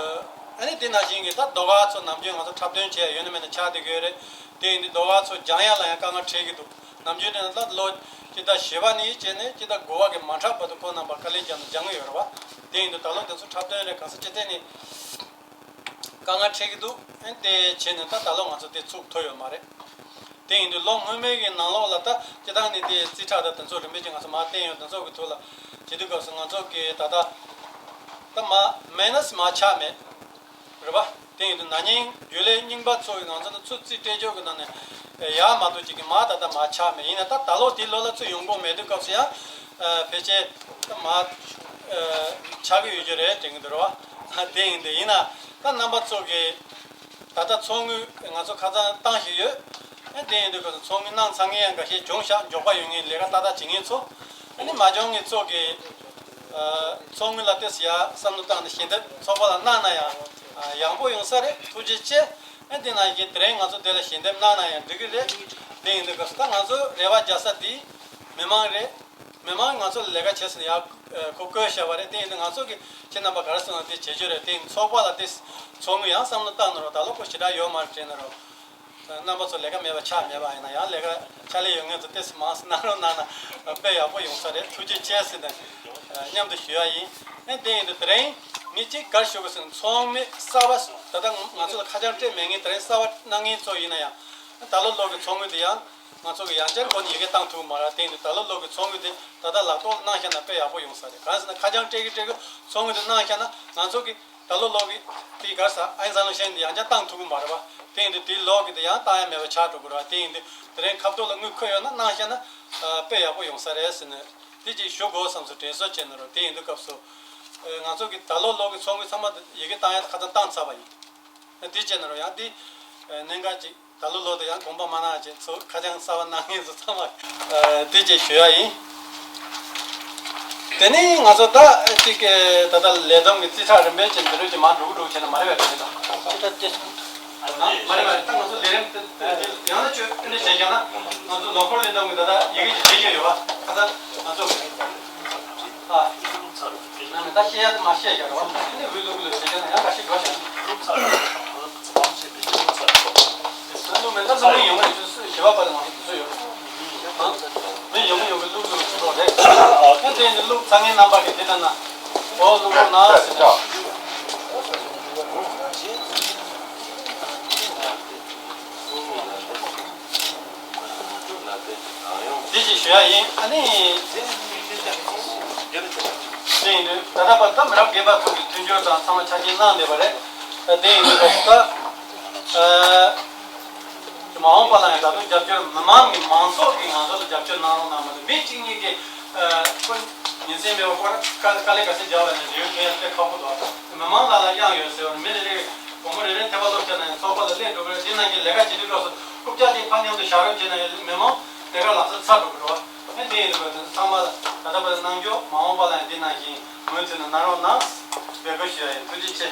ཨ་ནི་དེ་ནང་བཞིན་གྱི་ད་ཟློས་གར་ཚོ་ནམ་རྒྱུན་ང་ཚོ་འཁྲབ་སྟོན་བྱས་ཡ་ཡོད་ན་མེད་ན་ཆགས་བསྡད་ཀྱི་ཡོད་རེད། དེ་ཡིན་དུས་ཟློས་གར་ཚོ་སྦྱང་ཡ་ལ་ཡང་དཀའ་ངལ་འཕྲད་ཀྱི་འདུག་ནམ་རྒྱུན་དེ་ན་ད་ལོ་སྤྱི་ཟླ་བཞི་པ་ནས་བྱས་ནས་སྤྱི་ཟླ་དགུ་པ་གི་མ་འཁྲབ་བར་དུ་ཁོང་རྣམ་པ་དཀའ་ལས་བརྒྱབ་ནས་སྦྱང་གི་ཡོད་རེད་བ། དེ་ཡིན་དུས་ད་ལོ་དེ་ཚོ་འཁྲབ་སྟོན་རེད་གང་ས་ཅི་ཐད་ནས་དཀའ་ངལ་འཕྲད་ཀྱི་འདུག་ཨ་ནི་དེ་བྱས་ནས་ད་ད་ལོ་ང་ཚོ་དེ་ཚུགས་ཐུབ་ཡོད་མ་རེད། དེ་ཡིན་དུས་ལོ་སྔོན་མའི་གི་ནང་ལོགས་ལ་ད་སྤྱིར་བཏང་ནས་དེ་རྩིས་ཁྲ་དང་དེ་ཚོ་རིམ་པས་ཀྱིས་ང་ཚོ་མར་བསྟན་ཡོད། དེ་ཚོ་གི་ཐོག་ལ་བྱེད་དུས་སྐབས་སུ་ང་ཚོ་གི་ད་ལྟ་ད་མ་མེ་ནས་མར་ཆག་མེད་རེད་པ། དེ་ཡིན་དུས་ན་ནིང་འཇོལ་ལས་རྙིང་པ་ཚོ་གི་ང་ཚོ་ད་ཚུར་རྩིས་སྤྲད་ཆོག་གི་ནང་ནས་ཡག་མ་གཏོགས་ཅིག་གི་མར་ད་ལྟ་མར་ཆག་མེད། ཡིན་ན་ད་ད་ལོ་དེའི་ལོ་ལ་ཚུར་ཡོང་སྒོ་མེད་དུས་སྐབས་སུ་ཡང་ཕལ་ཆེར་ད་མར་ཆག་གི་ཡོད་རྒྱུ་རེད་དྲན་གྱི་འདུག་རེད་པ། དེ་ཡིན་དུས་ཡིན་ན་ད་རྣམ་པ་ཚོ་གི་ད་ལྟ་ཚོགས་དངུལ་ང་ཚོ་ཁ་སང་བཏང་བཞིན་ཡོད། ཨ་དེ་ཡིན་དུས་ཁོ་ཚོ་ཚོགས་དངུལ་གནང་ཚར་མཁན་ཡང་འགའ་ཤས་བྱུང་ཤག་མགྱོགས་པ་ཡོང་མཁན་ལས་ཀ་ཏག་ཏག་བྱེད་མཁན་ཚོ། ཨ་ནི་མ་བྱུང་མཁན་ཚོ་གིས་ཨ་ཚོགས་དངུལ་ལ་ཏོག་ཙམ་ཡར་བསམ་བློ་བཏང་ནས་ཞལ་འདེབས་ཚོགས་པ་ལ་གནང་ན་ཡང་ཨ་ཡག་པོ་ཡོང་ས་རེད། ཐུགས་རྗེ་ཆེ། ཨ་དེ་ནང་བཞིན་དེ་རིང་ང་ཚོ་དེ་ལ་ཞལ་འདེབས་གནང་ན་ཡང་འགྲིག་གི་རེད། དེ་ཡིན་དུས་ཁོ་ཚོ་ད་ང་ཚོ་རེ་བ་རྒྱག་ས་དེ་མི་མང་རེད། མི་མང་ང་ཚོ་ལ་ལས་ཀ་བྱེད་ས་ནས་ཡར་ཨ་ཁོ་བསྐོས་བཞག་པ་རེད། དེ་ཡིན་དུས་ང་ཚོ་གིས་ཁྱེད་རྣམ་པ་ག་རེ་གསུངས་ན་དེ་བྱེད་རྒྱུ་རེད། དེ་ཡིན་ཚོགས་པ་ལ་དེ་ཚོགས་དངུལ་ཡང་བསམ་བློ་བཏང་ན་རོགས། ད་ལོ་ཁོ་ཞེ་དྲག་ཡོད་མ་རེད་དྲན་ན་རོགས། རྣམ་པ་ཚོ་ལས་ཀ་མེད་པ་ཆགས་མེད་པ་ཡིན་ན་ཡང་ལས་ཀ་ཕྱག་ལས་ཡོད་མཁན་ཚོ་ཏོག་ཙམ་མང་ཙམ་གནང་རོགས་གནང་ན་དཔེ་ཡག་པོ་ཡོང་ས་རེད། ཐུགས་རྗེ་ཆེ་ཟེར་ནས་མཉམ་དུ་ཞུ་ཡ་ཡིན། ཨ་དེ་ཡིན་དུས་དེ་རིང་ངས་གཅིག་ག་རེ་ཞུ་དགོས་ཟེར་ན་ཚོགས་མི་གསར་པ་ད་ལྟ་ང་ཚོ་ལ་ཁ་བྱང་སྤྲད་མེད་མཁན་དེ་རིང་གསར་པ་གནང་མཁན་ཚོ་ཡིན་ན་ཡང་ད་ལོ་ལོ་གི་ཚོགས་དངུལ་དེ་ཡང་། ང་ཚོ་གི་ཡང་བསྐྱར་སྒོ་ནས་ཡི་གེ་བཏང་ཐུབ་མ་རེད། དེ་ཡིན་དུས་ད་ལོ་ལོ་གི་ཚོགས་དངུལ་དེ་ད་ལྟ་ལག་ཐོག་ལ་གནང་བཞག་ན་དཔེ་ཡག་པོ་ཡོང་ས་རེད། གང་ཟེར་ན་ཁ་བྱང་སྤྲད་ཀྱི་སྤྲད་ཀྱི་ཚོགས་དངུལ་དེ་གནང་བཞག་ན་ང་ཚོ་གི་ད་ལོ་ལོ་གི་དེ་ག་རེ་ཟེར་ཨ་ཡིན་ཟ་ལང་ཤན་དེ་ཡང་བསྐྱར་བཏང་ཐུབ་ཀྱི་མ་རེད་པ། དེ་ཡིན་དུས་དེ་ལོ་གི་དེ་ཡང་བཏང་ཡ་མེད་པ་ཆགས་འགྲོ་གི་རེད་པ། དེ་ཡིན་དུས་དེ་རིང་ཁ་ཐོག་ལ་དངུལ་འཁོར་ཡོད་ན་གནང་བཞག་ན་དཔེ་ཡག་པོ་ཡོང་ས་རེད་ཟེར་ནས་དེ་ཅིག་ཞུ་དགོས་བསམ་སོང་། དྲན་གསོ་བྱས་ན་རོགས། དེ་ཡིན་དུས་སྐབས་སུ་ང་ཚོ་གི་ད་ལོ་ལོ་གི་ཚོགས་དངུལ་ཚང་མ་ཡི་གེ་བཏང་ཡ་དེ་ཁ་སང་བཏང་ཚར་བ་ཡིན། དེ་བྱས་ན་རོགས། ཡང་དེ་ གནད་འགག་ཅིག་ད་ལོ་ལོ་དེ་ཡང་དགོངས་པ་མ་གནང་བ་བྱས་ཚུར་ཁ་བྱང་གསར་པ་གནང་མཁན་ཚོ་ཚང་མ་ཨ་དེ་བཅས་ཞུ་ཡ་ཡིན། དེ་ནས་ང་ཚོ་ད་ཅིག་ད་ལྟ་ལས་བསྡོམས་ཀྱི་རྩིས་ཁྲ་རིམ་པས་ཅན་འདི་རུ་ཅིག་མར་འགྲོ་གི་འགྲོ་གི་བྱས་ན་མ་རེད་པས་དེ་ད་ཅི་ད་ལྟ་དེ་ཨ་མ་རེད་མ་རེད། ད་ང་ཚོ་ལས་རིམ་དེ་དེ་ཡང་ན་ཆོས་དེ་འདྲ་བྱས་ཀྱང་ན་ང་ཚོ་ལོ་འཁོར་ལས་བསྡོམས་ཀྱི་ད་ལྟ་ཡི་གེ་ཅིག་བྲིས་ཀྱི་ཡོད་པ་ད་ལྟ་ང་ཚོ་ཨ་ན་མི་ད་བཤད་ཡ་དེ་མ་བཤད་ཀྱང་རེད་པ། དེ་ནས་འོས་བླུག་གི་ལོས་བྱས་ཀྱང་ན་ཡང་འགའ་ཞིག་འགྲོ་བྱས་ན། ལུག་མེད་ན་ལུག་མིན་ཡོང་མེད་ཚུལ་སུས་ཞི་བ་པ་ལ་མང་ཚུལ་ཡོད། མི་ཡོང་མི་ཡོང་གི་ལུག་ལུག་ཚུལ་རོགས་རེད། ཁྱོད་དེ་ནི་ལུག་ཚ་ངན་རྣམ་པ་གི་དེ་ལྟ་ན། འོ་ལུག་ལུག་ན་ཟེར་ད། དེ་ཅིག་ཞུ་ཡ་ཡིན། ཨ་ནི། དེ་ཡིན་དུས་ད་ལྟ་བར་ད་མི་རབས་རྒན་པ་ཚོ་གི་མཐུན་སྦྱོར་དང་ཚང་མ་ཆ་རྐྱེན་གནང་བསྡད་པ་རེད། དེ་ཡིན་དུས་ད་ལྟ། ཨ། མ་འོངས་པ་ལ་ཡང་ད་དུང་རྒྱབ་སྐྱོར་མི་མང་གི་མང་ཚོགས་ཀྱིས་ང་ཚོ་ལ་རྒྱབ་སྐྱོར་གནང་རོགས་གནང་མ་གཏོགས་མི་གཅིག་གཉིས་ཀྱིས་ཨ། ཁོ་ཉིན་མཚན་མེད་པར་སྐོར་དཀའ་དཀའ་ལས་ག་ཚོད་རྒྱག་པ་ནས་རེའུ་ཐོན་ཡ་དཔེ་ཁག་པོ་འདུག་མི་མང་ལ་ལ་གཡང་ཡོད་ཟེར་བ་ནི་མི་རེ་རེ་སྒོར་མོ་རེ་རེ་ཐེབས་པ་སློབ་བྱས་ན་ཡང་ཚོགས་པ་ལ་སླེབས་འགྲོ་གི་རེད། དེ་ནང་གི་ལས་ཀ་བྱེད་དུས་སྐབས་སུ་རྐུབ་བཀྱག་ཅིག་ཕར་མཉམ་དུ་བཞག་རོགས་བྱས་ན་ཡང་མི་མང་ལས་ཀ་ལམ་སང་ཚར་འགྲོ་གི་རེད་བ། ཨེ་དེ་ཡིན་དུས་ཚང་མ་ད་ལྟ་བར་གནང་རྒྱུ་མ་འོངས་པ་ལ་ཡང་འདི་ནང་བཞིན་མུ་མཐུད་ནས་གནང་རོགས་གནང་། འབོད་སྐུལ་ཞུ་ཡ་ཡིན། ཐུགས་རྗེ་ཆེ།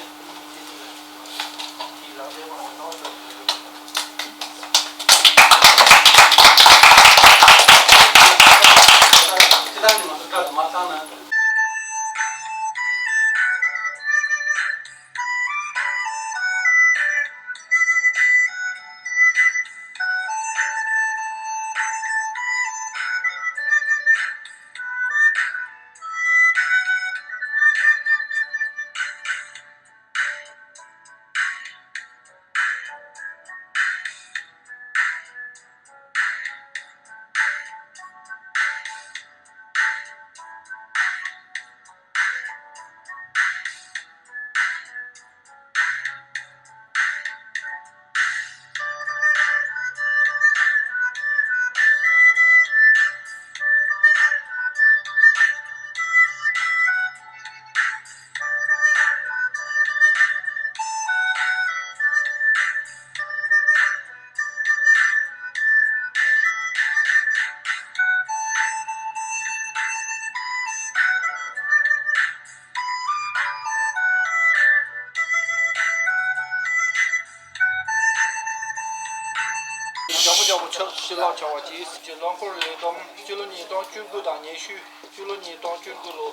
མགྱོགས་པོ་མགྱོགས་པོ་ཕྱོགས་ཕྱི་ལོགས་བྱ་བ་གྱིས་ཀྱི་ལོ་འཁོར་ལས་བསྡོམས་སྤྱི་ལོ་ཉིས་སྟོང་བཅུ་དགུ་དང་ཉི་ཤུ། སྤྱི་ལོ་ཉིས་སྟོང་བཅུ་དགུ་ལོ།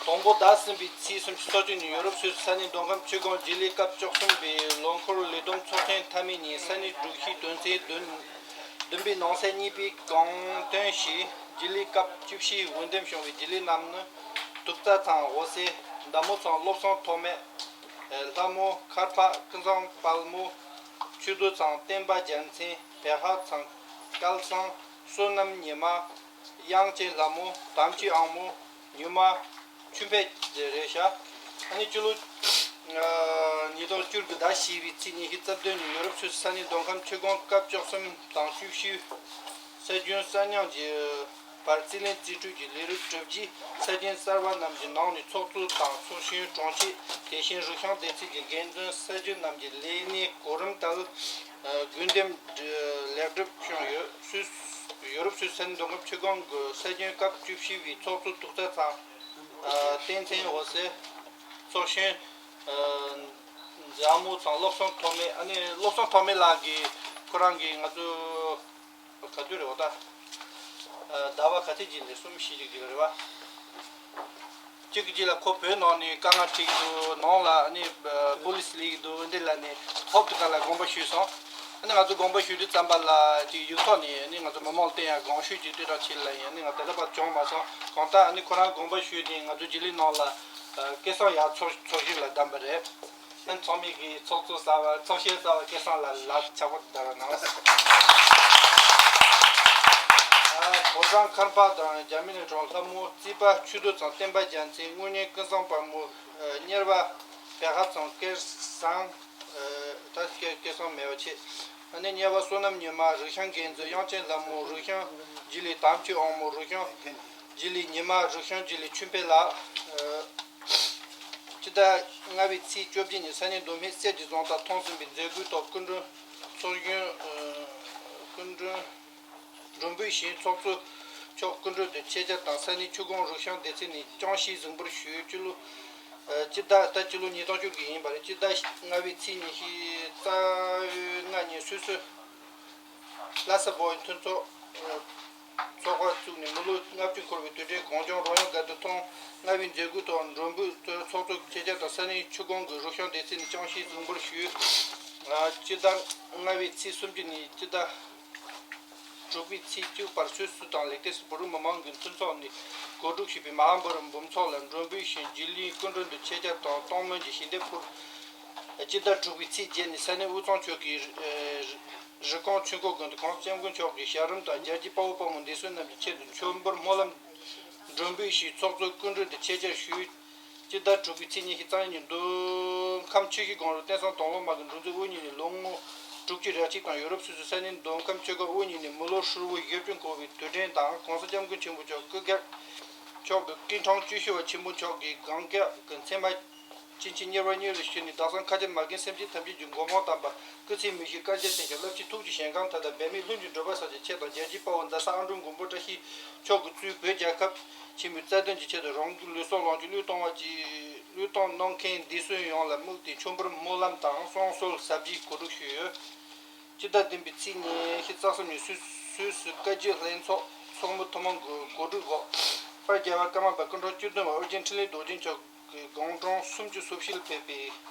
དང་པོ་ཟླ་གསུམ་པའི་ཚེས་སུམ་ཅུ་སོ་གཅིག་ཉིན་ཡོ་རོབ་སུད་སི་ས་གནས་མདོ་ཁམས་ཆུ་སྒང་ལྗེ་ལི་སྐབས་བཅུ་གསུམ་པའི་ལོ་འཁོར་ལས་བསྡོམས་ཚོགས་ཐེངས་མཐའ་མའི་ཉིན་ས་གནས་སྒྲོག་གཞིའི་དོན་ཚན་བདུན། བདུན་པའི་ནང་གསེས་གཉིས་པའི་དགོངས་དོན་བཞིན་རྗེས་ལུས་སྐབས་བཅུ་བཞིའི་འོས་འདེམས་བྱུང་བའི་རྗེས་ལུས་རྣམས་ནི། དུག་རྩྭ་ཚང་འོད་ཟེར། མདའ་མོ་ཚང་བློ་བཟང་ཐོགས་མེད། ལྷ་མོ་མཁར་འཕགས་ཀུན་བཟང་དཔལ་མོ། ཆོས་རྡོ་ཚང་བསྟན་པ་རྒྱལ་མཚན། བེ་ཧ་ཚང་སྐལ་བཟང་བསོད་ནམས་ཉི་མ། དབྱངས་ཅན་ལྷ་མོ། དམ་ཆོས་ཨང་མོ། ཉི་མ། ཆོས་འཕེལ་རེད་ཤག་ཨ་ནི་སྤྱི་ལོ། ཉིས་སྟོང་བཅུ་དགུ་ཟླ་བཞི་པའི་ཚེས་ཉི་ཤུ་རྩ་བདུན་ཉིན་ཡོ་རོབ་སུད་སི་ས་གནས་མདོ་ཁམས་ཆུ་སྒང་སྐབས་བཅུ་གསུམ་དང་བཅུ་བཞི། སྲོལ་རྒྱུན་གསར་རྙིང་གི་བར་རྩིས་ལེན་རྩིས་སྤྲོད་ཀྱི་ལས་རིགས་གྲུབ་རྗེས་སྲོལ་རྒྱུན་གསར་བ་རྣམས་ཀྱི་ནང་ནས་ཚོགས་གཙོ་དང་ཚོགས་གཞོན་དྲུང་ཆེ། དེ་བཞིན་རིག་གཞུང་སྡེ་ཚན་གྱི་འགན་འཛིན་སྲོལ་རྒྱུན་རྣམས་ཀྱི་ལས་གནས་གོ་རིམ་ལྟར་དགོས་འདེམས་ལེགས་གྲུབ་བྱུང་ཡོད། སུད་ཡོ་རོབ་སུད་སི་མདོ་ཁམས་ཆུ་སྒང་གི་སྲོལ་རྒྱུན་སྐབས་བཅུ་བཞི་པའི་ཚོགས་གཙོ་དུག་རྩྭ་ཚང་། བསྟན་འཛིན་འོད་ཟེར། ཚོགས་གཞོན། མཛའ་མོ་ཚང་བློ་བཟང་ཐོགས་མེད། ཨ་ནི་བློ་བཟང་ཐོགས་མེད་ལགས་ཀྱིས་ཁོ་རང་གིས་ང་ཚོ་ག་དུས་རེད་བ་ད། ཟླ་བ་ག་ཚོད་ཅིག་ནས་གསུམ་བཞི་ཅིག་ཅིག་རེད་བ། གཅིག་གི་རྗེས་ལ་ཁོ་བོད་ནང་ནས་དཀའ་ངལ་འཕྲད་ཀྱི་འདུག་ནང་ལ་ཨ་ནི་པོ་ལི་སི་སླེབས་ཀྱི་འདུག་འདི་ལ་ནས་ཧོབ་ཏེ་ཁ་ལ་དགོངས་པ་ཞུས་སོང་། ཨ་ནི་ང་ཚོ་དགོངས་པ་ཞུ་དུས་ཙམ་པ་ལ་ཅིག་ཡིག་ཐོག་ནས་ཨ་ནི་ང་ཚོ་མི་མང་ལ་བསྟན་ཡ་དགོངས་ཞུ་ཅིག་སྤྲད་རོགས་བྱེད་ལབ་ཡིན། ཨ་ནི་ང་ད་ལྟ་བར་བྱུང་མ་སོང་། གང་ལྟར་ཨ་ནི་ཁོ་རང་དགོངས་པ་ཞུས་ནས་ང་ཚོ་རྗེས་ལུས་ནང་ལ་སྐལ་བཟང་ཡར་ཚོགས་ཚོགས་གཞོན་ལ་བདམས་པ་རེད། ཨ་ནི་ཚང་མས་ཀྱིས་ཚོགས་གཙོ་གསར་པ་ཚོགས་གཞོན་གསར་པ་སྐལ་བཟང་ལ་ལག་ཆགས་པོ་བརྡབ་རོགས་གནང་། ཨ་ཕོ་བྲང་མཁར་འཕགས་དང་རྒྱ་མི་ནས་གྲོང་ལྷ་མོ། རྩིས་པ་ཆོས་རྡོ་ཚང་བསྟན་པ་རྒྱལ་མཚན། དངོས་གནས་ཀུན་བཟང་དཔལ་མོ། གཉེར་པ་བེ་ཧ་ཚང་སྐལ་བཟང་། ད་སྐལ་སྐལ་བཟང་མེད་པ་བྱས། ཨ་ནི་གཉེར་པ་བསོད་ནམས་ཉི་མ། རིག་ཤང་འགན་འཛིན་དབྱངས་ཅན་ལྷ་མོ། རིག་ཤང་རྗེས་ལས་དམ་ཆོས་དབང་མོ། རིག་ཤང་རྗེས་ལས་ཉི་མ། རིག་ཤང་རྗེས་ལས་ཆོས་འཕེལ་ལགས། སྤྱི་ཟླ་ལྔ་པའི་ཚེས་བཅོ་བརྒྱད་ཉིན་ས་གནས་མདོ་སྨད་གསེར་གྱི་རྫོང་དང་ཐོན་ཟིན་པའི་མཛད་སྒོའི་ཐོག་སྐུ་མགྲོན་ཚོགས་གཞོན། སྐུ་མགྲོན། མགྲོན་འབོད་བཞིན་ཚོགས་གཙོ་མཆོག་སྐུ་མགྲོན་དུ་ཆེད་བཅར་དང་ས་གནས་ཆུ་སྒང་རུ་ཤང་སྡེ་ཚན་ནས་ཅང་ཤིས་གཟིགས་འབུལ་ཞུས། སྤྱི་ལོ། སྤྱི་ཟླ་ད་སྤྱི་ལོ་ཉིས་སྟོང་བཅུ་དགུ་ཡིན་པ་རེད། སྤྱི་ཟླ་ལྔ་པའི་ཚེས་ཉི་ཤུའི་རྩ་བའི་ལྔ་ཉིན་སུད་སི་ལྷ་ས་བོད་མཐུན་ཚོགས་ཚོགས་པ་བཙུགས་ནས་མི་ལོ་ལྔ་བཅུ་འཁོར་བའི་དུས་དྲན་གངས་ལྗོངས་རོལ་དབྱངས་དགའ་སྟོན་ཐེངས་ལྔ་པའི་མཛད་སྒོའི་ཐོག་མགྲོན་འབོད་ཚོགས་གཙོ་ཆེད་བཅར་དང་ས་གནས་ཆུ་སྒང་གི་རུ་ཤང་སྡེ་ཚན་ནས་ཅང་ཤིས་གཟིགས་འབུལ་ཞུས། སྤྱི་ཟླ་ལྔ་པའི་ཚེས་སུམ་ཅུ་ནས་སྤྱི་ཟླ་དྲུག་པའི་ཚེས་བཅུ་བར་སུད་སི་དང་ལེགས་ཏེ་སི་བོད་རིགས་མི་མང་གི་མཐུན་ཚོགས་ནས་གོ་སྒྲིག་ཞུས་པའི་མ་ཧཱ་འབུམ་རམས་འབུམ་ཚོགས་ལ་མགྲོན་འབོད་བཞིན་རྒྱུན་ལས་སྐུ་མགྲོན་དུ་ཆེད་བཅར་དང་གཏོང་མིན་གྱི་ཞལ་འདེབས་ཕུལ། སྤྱི་ཟླ་དྲུག་པའི་ཚེས་བརྒྱད་ནས་ས་གནས་དབུས་གཙང་ཆོལ་ཁའི་རི་ཀོན་ཆོས་འཁོར་དགོན་དུ་༸གོང་ས་༸སྐྱབས་མགོན་མཆོག་གི་ཞབས་རིམ་དང་རྒྱལ་གཅེས་དཔའ་བོ་དཔའ་མོ་འདས་གསོན་རྣམས་ཀྱི་ཆེད་དུ་མཆོད་འབུལ་སྨོན་ལམ་མགྲོན་འབོད་ཞུས། ཚོགས་གཙོ་སྐུ་མགྲོན་དུ་ཆེད་བཅར་ཞུས། སྤྱི་ཟླ་དྲུག་པའི་ཚེས་ཉི་ཤུ་རྩ་གཉིས་ཉིན་མདོ་ཁམས་ཆུ་བཞི་སྒང་དྲུག་བསྟན་སྲུང་དང་བླངས་དམག་གི་འགྲོ་འཛུགས་དབུ་བརྙེས་ནས་ལོ་ངོ་དྲུག་ཅུ་རེ་གཅིག་དང་། ཡོ་རོབ་སུད་སི་ས་གནས་མདོ་ཁམས་ཆུ་སྒང་དབུ་བརྙེས་ནས་མི་ལོ་ཧྲིལ་བོ་ཞེ་བདུན་འཁོར་བའི་དུས་དྲན་དང་༸གོང་ས་༸སྐྱབས་མགོན་ཆེན་པོ་མཆོག་སྐུ་སྒེར་མཆོག་གི་སྐུ་འཕྲེང་བཅུ་བཞི་པ་ཆེན་པོ་མཆོག་གི་གང་སྐལ་གྱི་མཚན་མ་ཅན་གྱི་གཉེར་པ་གཉེར་ལ་ཞུས་ནས་དག་ས་མཁའ་ཁྱབ་མ་རྒན་སེམས་ཅན་ཐམས་ཅད་ཀྱི་མགོན་དཔུང་དམ་པ་སྐུ་ཚེ་མི་ཤིགས་བསྐལ་བརྒྱར་བརྟན་ཞིང་བླ་སྤྱིའི་ཐུགས་ཀྱི་ཞིང་ཁམས་མཐའ་དག་འབད་མེད་ལྷུན་གྱིས་འགྲུབ་པ་སོགས་ཀྱི་ཆེད་དང་རྒྱལ་གཅེས་དཔའ་བོ་མཛད་བཟང་ཨ་འབྲུག་མགོན་པོ་བཀྲ་ཤིས་མཆོག་གིས་གཙོས་བོད་རྒྱལ་ཁབ་ཆེན་པོའི་རྩ་དོན་གྱི་ཆེད་དུ་རང་གི་ལུས་སྲོག་ལོངས་སྤྱོད་བློས་གཏོང་བ་གཅིག་བློས་གཏོང་གནང་མཁན་འདས་གསོན་ཡོངས་ལ་དམིགས་ཏེ་མཆོད་འབུལ་སྨོན་ལམ་དང་བསང་གསོལ་ཟབ་རྒྱས་གོ་སྒྲིག་ཞུས་ཡོད། སྤྱི་ཟླ་བདུན་པའི་ཚེས་ཉི་ཤུ་རྩ་གསུམ་ཉིན་སུད་སུད་སི་བཀའ་བརྒྱུད་ལྷན་ཚོགས་ཚོགས་མི་ཐུན་མོང་གི་གོ་སྒྲིག་འོག་དཔལ་རྒྱལ་བ་ཀརྨ་པ་སྐུ་འཕྲེང་བཅུ་བདུན་པ་ཨོ་རྒྱན་འཕྲིན་ལས་རྡོ་རྗེ་མཆོག་གི་དགུང་གྲངས་སུམ་ཅུ་སོ་བཞི་ལ་ཕེབས་པའི་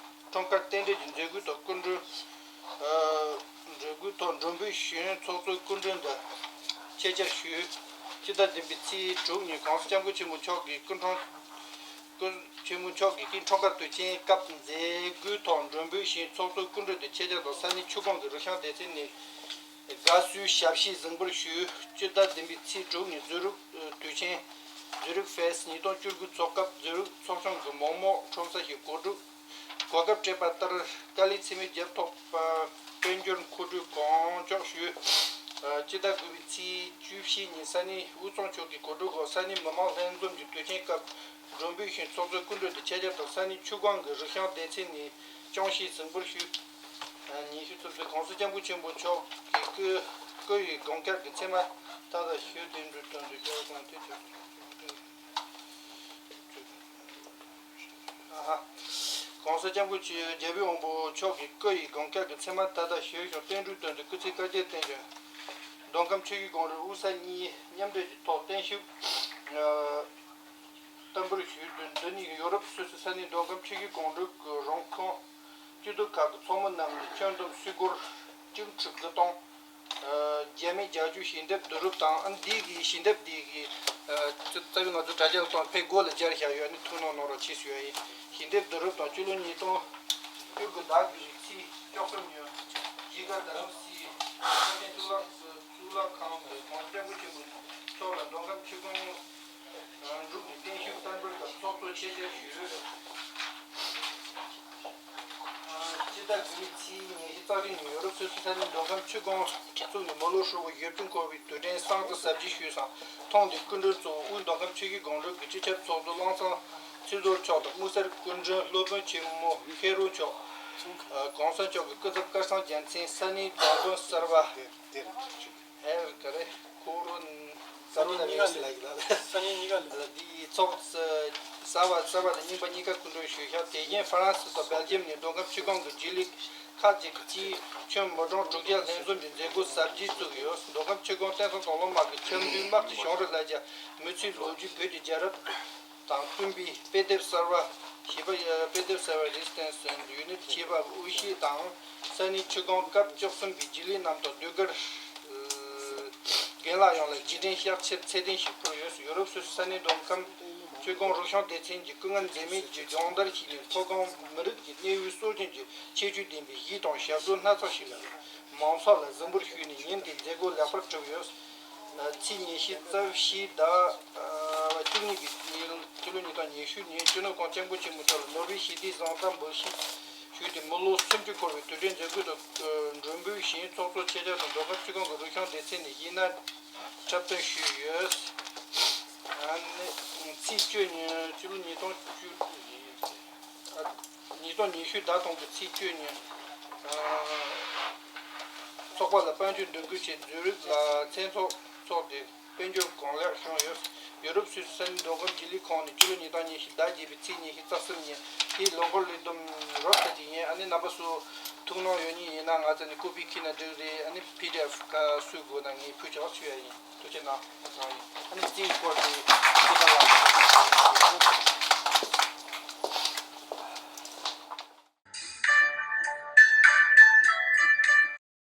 འཁྲུངས་སྐར་རྟེན་འབྲེལ་གྱི་མཛད་སྒོའི་ཐོག་སྐུ་མགྲོན། མཛད་སྒོའི་ཐོག་མགྲོན་འབོད་ཞུས། ཚོགས་གཙོའི་སྐུ་མགྲོན་དུ་ཆེད་བཅར་ཞུས། སྤྱི་ཟླ་བདུན་པའི་ཚེས་དྲུག་ཉིན་༸གོང་ས་༸སྐྱབས་མགོན་ཆེན་པོ་མཆོག་གི་སྐུ་འཕྲེང་སྐུ་ཆེན་མོ་མཆོག་གི་སྐུའི་འཁྲུངས་སྐར་དུས་ཆེན་སྐབས་མཛད་སྒོའི་ཐོག་མགྲོན་འབོད་བཞིན་ཚོགས་གཙོའི་སྐུ་མགྲོན་དུ་ཆེད་བཅར་དང་ས་གནས་ཆུ་སྒང་གི་རུ་ཤང་སྡེ་ཚན་ནས་དགའ་བསུའི་ཞབས་ཕྱི་གཟིགས་འབུལ་ཞུས། སྤྱི་ཟླ་བདུན་པའི་ཚེས་དྲུག་ཉིན་ཛུ་རིག་དུས་ཆེན་ཛུ་རིག་ཕེསྟ་ཉིས་སྟོང་བཅུ་དགུ་ཚོགས་སྐབས་ཛུ་རིག་ཚོགས་ཆུང་གི་མོག་མོག་ཁྲོམ་ས་ཞིག་གོ་སྒྲིག་གོ་སྐབས་སྤྲད་པ་ལྟར་དཀའ་ལས་ཚད་མེད་བརྒྱབ་ཐོག་དཔལ་འབྱོར་མཁོ་སྤྲོད་གང་མགྱོགས་ཞུས། སྤྱི་ཟླ་དགུ་པའི་ཚེས་བཅུ་བཞི་ཉིན་ས་གནས་དབུས་གཙང་ཆོལ་ཁའི་གོ་སྒྲིག་འོག་ས་གནས་མི་མང་ལྷན་འཛོམས་ཀྱི་དུས་ཆེན་སྐབས་མགྲོན་འབོད་བཞིན་ཚོགས་གཙོའི་སྐུ་མགྲོན་དུ་ཆེད་བཅར་དང་ས་གནས་ཆུ་སྒང་གི་རུ་ཤང་སྡེ་ཚན་ནས་ཅང་ཤིས་གཟིགས་འབུལ་ཞུས། ཉི་ཤུ་རྩ་གསུམ་༸གོང་ས་༸སྐྱབས་མགོན་ཆེན་པོ་མཆོག་གི་སྐུ་སྐུ་ཡི་དགུང་སྐལ་གྱི་མཚན་མ་མཐའ་དག་ཞུས། དེ་འདྲའི་དོན་དུ་རྒྱལ་བ་གོང་མ་དེ་ཆེད་དུ། ཨ་ཧ། ༸གོང་ས་༸སྐྱབས་མགོན་ཆེན་རྒྱལ་བའི་དབང་པོ་མཆོག་གི་སྐུ་ཡི་དགུང་སྐལ་གྱི་མཚན་མ་མཐའ་དག་ཞུས་ཤིང་བསྟན་འགྲོའི་དོན་དུ་སྐུ་ཚེ་བསྐལ་བརྒྱར་བརྟན་ཞིང་། མདོ་ཁམས་ཆུ་བཞི་སྒང་དྲུག་དབུས་ས་གཉིས་མཉམ་འབྲེལ་གྱི་ཐོག་བརྟན་བཞུགས་བསྟར་འབུལ་ཞུས་དོན། འདི་ནི་ཡོ་རོབ་སུད་སི་ས་གནས་མདོ་ཁམས་ཆུ་བཞི་སྒང་དྲུག་གི་རང་ཁོངས་སྤྱི་ཚོགས་ཁག་གི་ཚོགས་མི་རྣམས་ནས་ཁྱོན་བསྡོམས་སུད་སྒོར་བཅུ་ཁྲི་དགུ་སྟོང་། རྒྱ་མིའི་རྒྱལ་སྤྱིའི་ཞལ་འདེབས་བསྡུ་རུབ་དང་། ཨ། འདི་གི་ཞལ་འདེབས་འདི་གི་ཨ་རྩ་བའི་ང་ཚོ་དྲ་རྒྱ་ལ་གཏོང་ཕེབས་སྒོ་ལ་སྦྱར་བཞག་ཡོད་ནི་ཐུགས་སྣང་གནང་རོགས་གྱིས་ཞུ་ཡ་ཡིན། ཞལ་འདེབས་བསྡུ་རུབ་དང་། སྤྱི་ལོ་ཉིས་སྟོང་བཅུ་དགུ་ཟླ་དགུ་པའི་ཚེས་བཅུ་གསུམ་ཉིན་གཞིས་ཀ་རྡ་རམ་སའི་ས་ཆེན་གཙུག་ལག་གཙུག་ལག་ཁང་དུ་༸གོང་ས་༸སྐྱབས་མགོན་ཆེན་པོ་མཆོག་ལ་མདོ་ཁམས་ཆུ་སྒང་དྲུག་ནས་བརྟན་བཞུགས་བསྟར་འབུལ་དང་ཚོགས་གཙོ་ཆེད་བཅར་ཞུས། སྤྱི་ཟླ་དགུ་པའི་ཚེས་ཉི་ཤུ་རྩ་བཞི་ཉིན་ཡོ་རོབ་སུད་སི་ས་གནས་མདོ་ཁམས་ཆུ་སྒང་བཙུགས་ནས་མི་ལོ་ཧྲིལ་བོ་ཞེ་བདུན་འཁོར་བའི་དུས་དྲན་བསང་རྩི་གཟབ་རྒྱས་ཞུས་ཤིང་། ཐེངས་འདིའི་སྐུ་མགྲོན་གཙོ་བོ་དབུས་མདོ་ཁམས་ཆུ་བཞི་སྒང་དྲུག་གི་སྤྱི་ཁྱབ་ཚོགས་གཙོ་བློ་བཟང་ཚེ་རྡོར་མཆོག་དང་། དམིགས་བསལ་སྐུ་མགྲོན་སློབ་དཔོན་ཆེན་མོ་ཧེ་རུ་མཆོག ༸གོང་ས་མཆོག་གི་སྐུ་ཚབ་སྐལ་བཟང་རྒྱལ་མཚན། ས་གནས་བདག་དོན་གསར་པ། ཧེ་ག་རེ། ཁོ་རང་ས་གནས་གཉིས་ཀ་ལ། ས་གནས་གཉིས་ཀ་ལ། འདིའི་ཚོགས་གསར་པ་གསར་པ་དང་རྙིང་པ་གཉིས་ཀ་སྐུ་མགྲོན་ཞུས་ཤག་དེ་བཞིན་ཧྥ་རན་སི་དང་སྦེལ་ཇམ་ནས་མདོ་ཁམས་ཆུ་སྒང་གི་རྒྱུན་ལས་ཁག་ཅིག་གིས་ཁྱོན་མི་གྲངས་དྲུག་བརྒྱ་ལྷན་འཛོམས་ཀྱི་མཛད་སྒོ་གཟབ་རྒྱས་བཙུགས་ཡོད། མདོ་ཁམས་ཆུ་སྒང་བསྟན་སྲུང་དང་བླངས་དམག་གིས་ཆབ་མདོའི་དམག་སྤྱི་བྱང་རི་ལ་རྒྱ་མི་ཚེའི་ལོ་རྒྱུས་བོད་ཀྱི་རྒྱལ་རབས་དང་བསྟུན་པའི་དཔེ་དེབ་གསར་པ་ཞེས་པ། དཔེ་དེབ་གསར་པ་Resistance and Unity ཞེས་པ་དབུ་བཞུགས་དང་། ས་གནས་ཆུ་སྒང་སྐབས་བཅུ་གསུམ་པའི་རྒྱུན་ལས་རྣམས་དང་ཟློས་གར་རྒན་ལགས་ཡོངས་ལ་རྗེས་དྲན་གཤེགས་ཆེད་ཚད་ལྡན་ཞིག་ཕུལ་ཡོད། ཡོ་རོབ་སུད་སི་ས་གནས་མདོ་ཁམས་ཆུ་སྒང་རུ་ཤང་སྡེ་ཚན་གྱིས་སྐུ་ངལ་འཛེམས་མེད་ཀྱིས་སྦྱོང་བརྡར་བྱས་ནས་མཐོ་སྒང་མི་རིགས་ཀྱི་གནས་བབ་སྲོལ་རྒྱུན་གྱི་ཁྱད་ཆོས་ལྡན་པའི་གཞས་དང་ཞབས་བྲོ་སྣ་ཚོགས་ཤིག་ལ་མང་ཚོགས་ལ་གཟིགས་འབུལ་ཞུས་ནས་ཉིན་དེའི་མཛད་སྒོ་ལེགས་པར་གྲུབ་ཡོད། ཚེས་ཉི་ཤུ་རྩ་བཞི་ཟླ་བཅུ་གཉིས་ཀྱི་ཉིན་ཕྱི་ལོ་ཉིས་སྟོང་ཉི་ཤུ་ཉིན་སྤྱི་ནོར་༸གོང་ས་༸སྐྱབས་མགོན་ཆེན་པོ་མཆོག་ལ་ནོར་བུའི་ཞི་བདེའི་གཟེངས་རྟགས་འབུལ་བཞེས་ཞུས་ཏེ། མི་ལོ་སུམ་ཅུ་འཁོར་བའི་དུས་དྲན་མཛད་སྒོའི་ཐོག་མགྲོན་འབོད་བཞིན་ཚོགས་གཙོ་ཆེད་བཅར་དང་མདོ་ཁམས་ཆུ་སྒང་གི་རུ་ཤང་སྡེ་ཚན་ནས་གཞས་སྣ་འཁྲབ་སྟོན་ཞུས་ཡོད། ཨ་ནི་ཚེས་བཅུ་ཉིན་སྤྱི་ལོ་ཉིས་སྟོང་བཅུ་དྲུག་ཡིན། ཚོགས་ཉི་ཤུ་ཟླ་སྟོང་གི་ཚེས་བཅུ་ཉིན། ཚོགས་པ་ལ་དཔལ་འབྱོར་འདོན་སྐུལ་ཆེད་ཛུ་རིག་ལ་མཚན་ཚོགས་འཚོགས་ཏེ་དཔལ་འབྱོར་གང་ལེགས་བྱུང་ཡོད། ཡོ་རོབ་སུད་སི་ས་གནས་མདོ་ཁམས་ལྗོངས་ལས་ཁང་ནས་ཕྱི་ལོ་ཉིས་སྟོང་ཉི་ཤུ་ཟླ་བརྒྱད་པའི་ཚེས་ཉི་ཤུ་རྩ་གསུམ་ཉིན་དེའི་ལོ་འཁོར་གླེང་སྡོམ་རོབ་ཙམ་ཅིག་ཡིན། ཨ་ནི་རྣམ་པ་ཚོ་ཐུགས་སྣང་ཡོད་ཉིན་ཡིན་ན་ང་ཚོ་ནས་ཀོ་པི་ཁྱེར་ན་འགྲིག་རེད། ཨ་ནི་པི་ཌི་ཨེཕ་ག་སུ་དགོས་ན་ངས་ཕུལ་ཆོག་ཞུ་ཡ་ཡིན། ཐུགས་རྗེ་གནང་། ཨ་ནི་རྩིས་སྐོར་དེ།